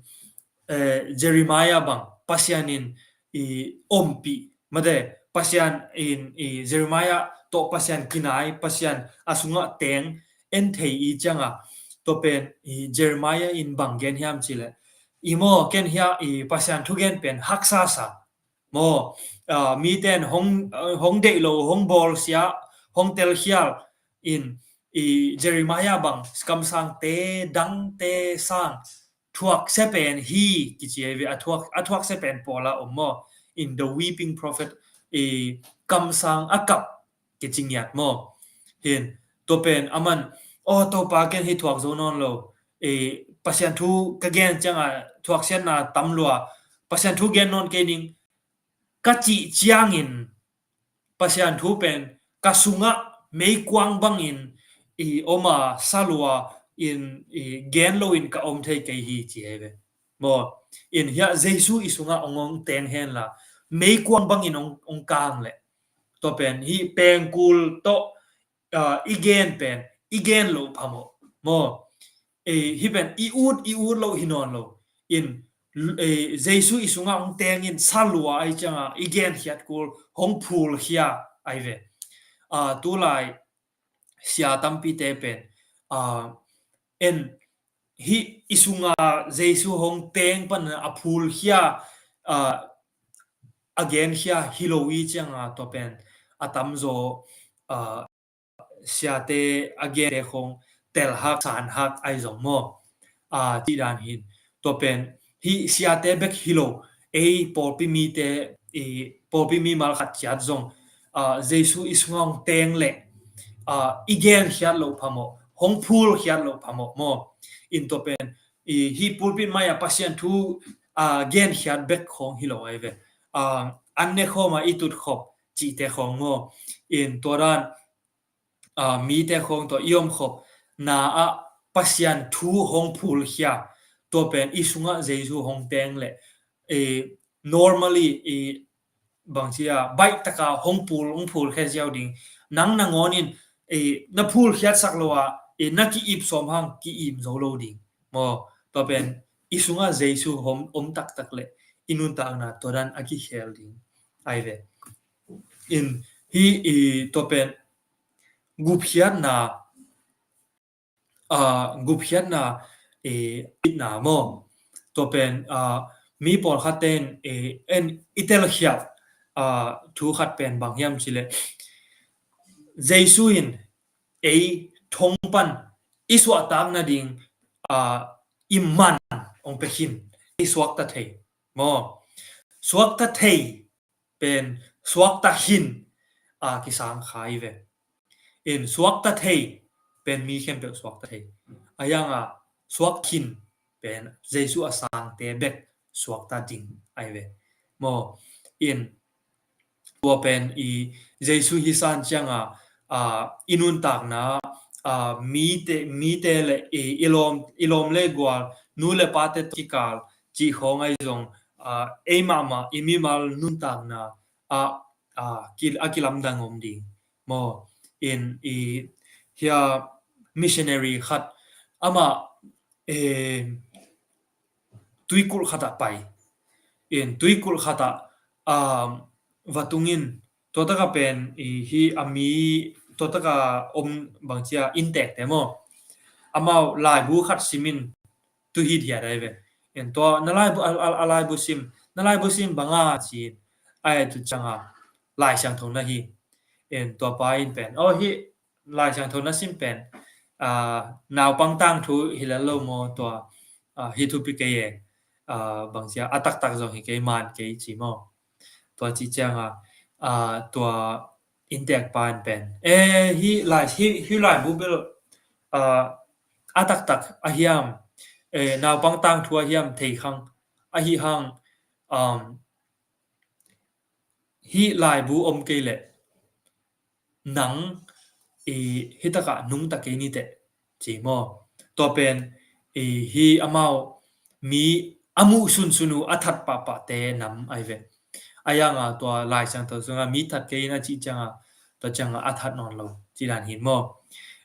eh, Jeremiah bang Pasian in i ompih, mate, Pasian in i Jeremiah tawh Pasian kinai, Pasian a sungah teng en thei i cianga, tua pen i Jeremiah in bang gen hiam cileh, i maw, ken hiah i Pasian thugen pen haksa sa maw, ah, miten hong, ah, hong deih lo, hong bawlsia, hong telkhial in i Jeremiah bang kamsangte dangte sang thuaksia pen hi kici ai ve, a thuak, a thuaksia pen pawla om maw. In the weeping prophet, i kamsang a kap kici ngiat maw. Hin, tua pen aman, aw, Topa, ken hih thuak zo nawn lo. E, Pasian thu ka gen cianga thuaksiatna tam lua. Pasian thu gen nawn kei ning ka cih ciangin Pasian thu pen ka sungah meikuang bangin i om a, sa lua in i gen loin ka om thei kei hi ci ai ve. Maw, in hiah Jesu i sungah hong, hong teng henla, meikuang bangin hong, hong kang leh. Tua pen hih pengkul tawh, ah, i gen pen, i gen loh phamawh. Maw, eh, hih pen i ut, i ut loh hi nawn lo. In, eh, Jesu i sungah hong tengin sa lua ai cianga i genkhiat kul hong phulkhia ai ve. Ah, tulai sia tampite pen, ah, en hih i sunga Jesu hong teng pan a phulkhia, ah, a genkhia hi lo i cianga tua pen a tamzaw, ah, siate a gente khong telhak sanhak ai zong maw, ah, cih dan hin. Tua pen hih siate bek hi lo, ei pawlpi mite, i pawlpi mimal khat ciat zong, ah, Jesu i sungah hong teng leh, ah, i genkhiat loh phamawh, hong phulkhiat loh phamawh maw. In tua pen i hih pulpit mai-ah Pasian thu, ah, genkhiat bek khong hi lo ai ve. Ah, an ne khawma i tut khop cihte khong maw. In tua dan, ah, mite khong tawh i om khop na ah Pasian thu hong phulkhia, tua pen i sungah Jesu hong teng leh, eh, normally, eh, bangci a baih taka hong phul, hong phulkhia ziau ding. Nang nangawnin, eh, na phulkhiatsak lo a, eh, na ki-ip sawm hang ki-im zo lo ding. Maw, tua pen i sungah Jesu hong om taktak leh i nuntakna tua dan a kikhel ding ai ve. In hih, i, tua pen gupkhiatna, ah, gupkhiatna, eh, itna maw. Tua pen, ah, mi pawlkhatte in, eh, en i telkhiat, ah, thu khat pen bang hiam cileh, Jesu in ei thong pan i suahtak nading, ah, i man hong pia khin, i suakta thei maw. Suakta thei pen suakta khin a kisang kha ai ve. In suakta thei pen mi khempeuh suakta thei. A hianga suak khin pen Jesu a sangte bek suakta ding ahi ve. Maw, in tua pen i Jesu hi san cianga, a, i nuntakna, a, mite, mite le i, i lawm, i lawm le gual, nu le pate kikal cih khawng ahi zong, a, ei mahmah i mimal nuntakna a, a, ki, a kilamdang om ding. Maw, in i hia missionary khat amah, eh, tuikulh khatah pai. In tuikulh khatah, um, va tungin tua taka pen i hi a mi tua taka om bangcia inntekte maw. Amau laibu khat simin tu hithiat ahi ve. In tua na laibu, a, a, a laibu sim, na laibu sim banga ci-in ai tu cianga Lai Siangtho na hi. In tua pa in pen, oh, hi Lai Siangtho na sim pen, a, naupang tangthu hi lel lo maw tua, a, hi thupi kei e, a, bangcia a taktak zong hi kei man kei ci maw. Tua ci cianga, a, tua inntek pa in pen, e, hi lai, hi, hi laibu bel, a, a taktak a hiam, e, naupang tangthu a hiam thei khang, ahi hang, um, hi laibu om kei leh nang i hi takah nungta kei niteh ci maw. Tua pen i hi amau mi a muh sunsun uh a that pahpahte nam ahi ve. A yanga tua Lai Siangtho sunga mi that kei in a cih cianga tua cianga a that nawn lo ci dan hin maw.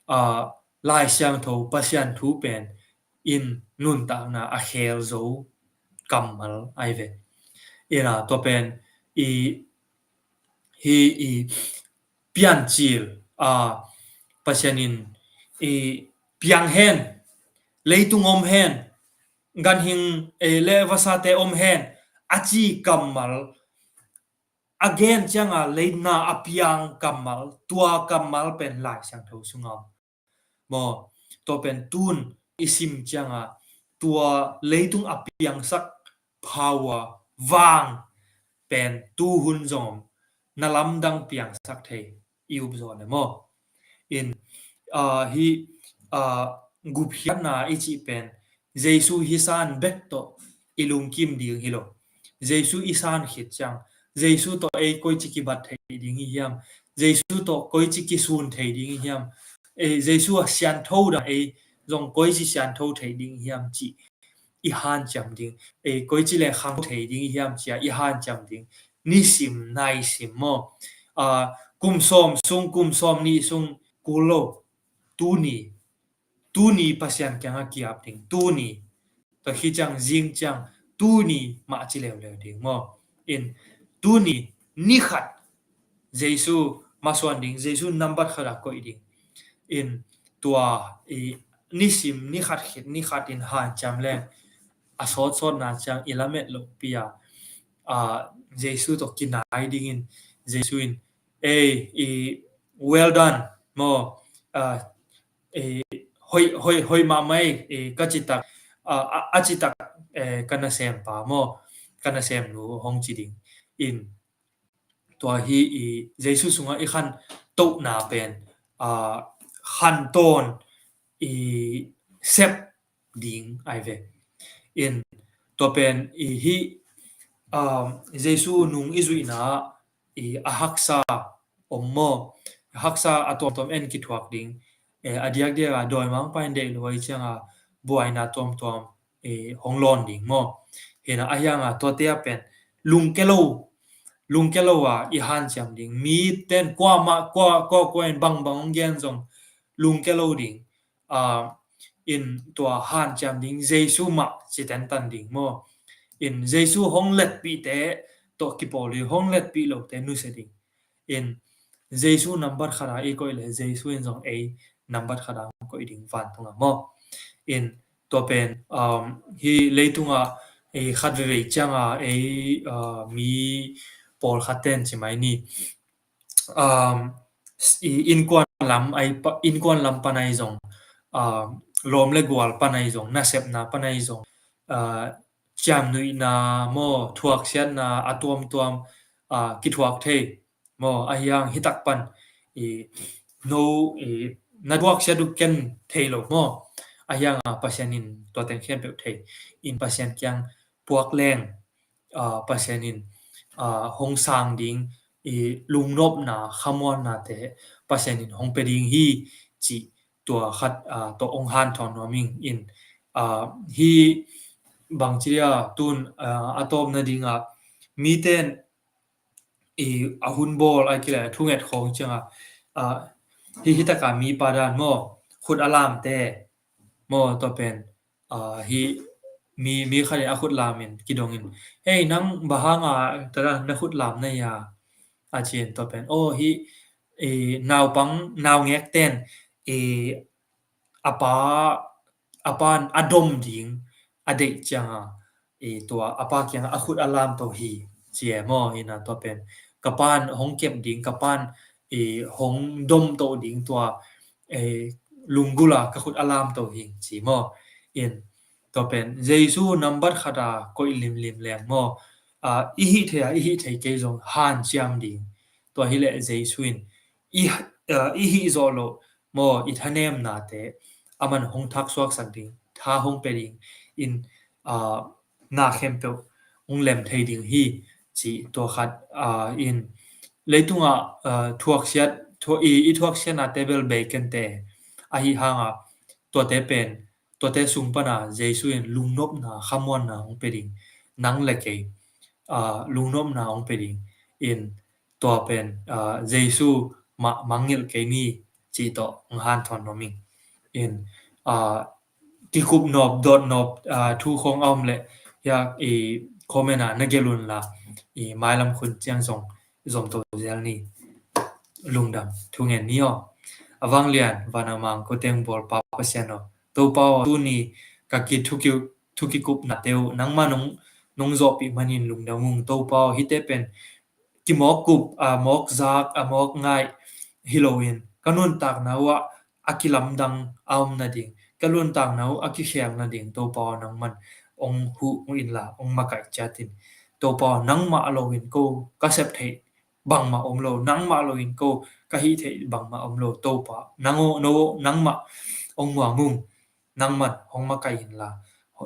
A, Lai Siangtho Pasian thu pen in nuntakna a khel zo kammal ahi ve. Ina tua pen i hi i piancil a Pasian in i piang hen, leitung om hen, ganhing, e, le vasate om hen a ci kammal a gen cianga leitna a piang kammal, tua kammal pen Lai Siangtho sunga om. Maw, tua pen tun i sim cianga tua leitung a piangsak power vang pen tuhun zong na lamdang piangsak thei i up zaw le maw. In, a, hi, a, gupkhiatna i cih pen Jesu hi san bek tawh i lungkim ding hi lo. Jesu i san khit ciang Jesu tawh ei koici kibat thei ding i hiam? Jesu tawh koici kisun thei ding i hiam? E, Jesu a siantho dan ei zong koici siantho thei ding i hiam cih i hanciam ding. E, koici le khang thei ding i hiam cia i hanciam ding. Nisim naisim maw, a, kum sawm sung, kum sawm nih sung kul lo. Tuni, tuni Pasian kianga kiap ding. Tuni, tua khi ciang zing ciang tuni mah ci leuleu ding maw. In tuni nikhat Jesu masuan ding, Jesu nambat khat a koih ding. In tua i nisim nikhat khit nikhat in hanciam leng a sawtsawtna ciang i lamet lohpi a, a, Jesu tawh kinai dingin Jesu in ei i well done maw, a, e, hoih, hoih, hoih mahmah ei, e, ka citak, a, a, a citak, e, ka nasempa maw, ka nasemnu hong ci ding. In tua hi i Jesu sunga i khantohna pen, a, khantawn i sep ding ahi ve. In tua pen i hi, a, Jesu nung i zuihna i a haksa om maw? Haksa a tuamtuam en kithuak ding. E, a diakdiak a dawimangpa in deih lo ahi cianga buaina tuamtuam, e, hong lawn ding maw? Hina a hianga tuate a pen lungke lo, lungke lo a i hanciam ding. Mi ten kuamah, kua, kua, kua in bangbang hong gen zong lungke lo ding. A, in tua hanciam ding Jesu mah ci tentan ding maw? In Jesu hong letpihte tawh kipawl ding, hong letpih lote nusia ding. In Jesu nambat khata i koih le Jesu in zong ei nambat khata hong koih ding vantunga maw? In tua pen, um, hi leitunga ei khat veivei cianga ei, uh, mi pawlkhat ten ci mai ni. Um, i innkuan lam ai pa, innkuan lam pan ai zong, um, lawm le gual pan ai zong, nasepna pan ai zong, uh, ciamnuihna maw, thuaksiatna a tuamtuam, uh, kithuak thei maw, ahi hang hitak pan i no i na thuaksiat uh ken thei lo maw, ahi hanga Pasian in tua teng khempeuh thei in Pasian kiang puak leng, aa, Pasian in, aa, hong sang ding i lungnopna, khamuannate Pasian in hong pia ding hi, cih tua khat, aa, tawh hong hanthawn nuam ing in, aa, hih bangci dia tun, aa, a tawpna dingah mite in i a hun bawl a kilai a thunget khawng ciangah, aa, hih, hih takah mipa dan maw, khut a lamte maw, tua pen, aa, hih mi, mi khat in a khut lam in kidong in, "Hei, nang bang hanga tada na khut lam na hia?" a ci in, tua pen, "Aw, hih, i, naupang, naungekte in, i, a pa, a pa in a dom ding a deih cianga, i, tua a pa kiangah a khut a lamto hi," ci e maw. Ina tua pen, "Ka pa in hong kep ding, ka pa in, i, hong domto ding tua, i, lunggula ka khut a lamto hi," ci maw. In tua pen Jesu nambat khata koih limlim leng maw, aa, i hih thei a, i hih thei kei zong hanciam ding. Tua hileh Jesu in i, aa, i hih zawh loh maw, i thanemnate aman hong thaksuaksak ding, tha hong pia ding in, aa, na khempeuh hong lem thei ding hi, cih tua khat, aa, in leitungah, aa, thuaksiat, thua-, i, i thuaksiatnate bel bei kente ahi hanga, tuate pen, tuate sung pana Jesu in lungnopna, khamuanna hong pia ding, nang le kei, aa, lungnopna hong pia ding in, tua pen, aa, Jesu mah mangngilh kei ni, cih tawh hong hanthawn nuam ing. In, aa, kikup nop, dawt nop, aa, thu khawng a om leh, hia, i, comment ah na gelh un la, i, mailam khun ciang zong zomto zel ni. Lungdam, thungen ni aw. A vanglian, van a mang, ko teng bawl Pa Pasian aw, Topa aw, tuni ka ki thuki, thukikupnate uh nangmah nong, nong zawhpih manin lungdam ung. Topa aw, hihte pen kimawk kup, a mawk zak, a mawk ngaih hi loin, ka nuntakna uh ah a kilamdang a om nading, ka nuntakna uh a kikhel nading, Topa aw, nangman hong huh, huh inla, hong makaih ciat in. Topa aw, nangmah loin ko ka sep theih bangmah om lo, nangmah loin ko ka hih theih bangmah om lo, Topa. Nang aw, no aw, nangmah hong muang ung, nangman hong makaih inla,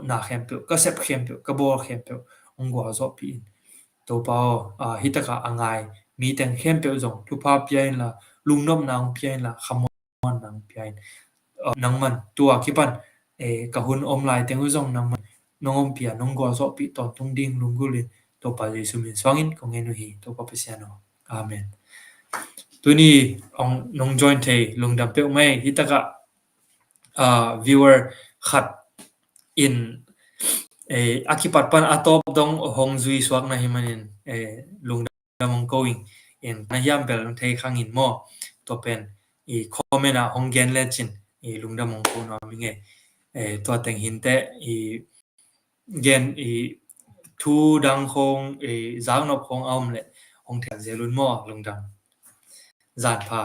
na khempeuh, ka sep khempeuh, ka bawl khempeuh hong gualzawhpih in. Topa aw, aa, hih takah a ngai mi teng khempeuh zong thupha pia inla, lungnopna hong pia inla, khamuanna hong pia in. Aa, nangman tua kipan, eh, ka hun om lai teng uh zong nangman nong ompih a, nong gualzawhpih tawntung ding lunggulh in, Topa Jesu min suangin kong ngen uh hi, Topa Pasian aw. Amen. Tuni hong nong join thei lungdam peuhmah hi. Hih takah, ah, viewer khat in, eh, a kipat pan a tawp dong hong zui suak na hih manin, eh, lungdam hong ko ing. In na hiam bel thei khang in maw. Tua pen i comment ah hong gen lecin i lungdam hong ko nuam ing e. Eh, tua teng hinteh i gen i thu dang khawng, i zaknop khawng a om leh hong thei zel un maw. Lungdam. Zan pha.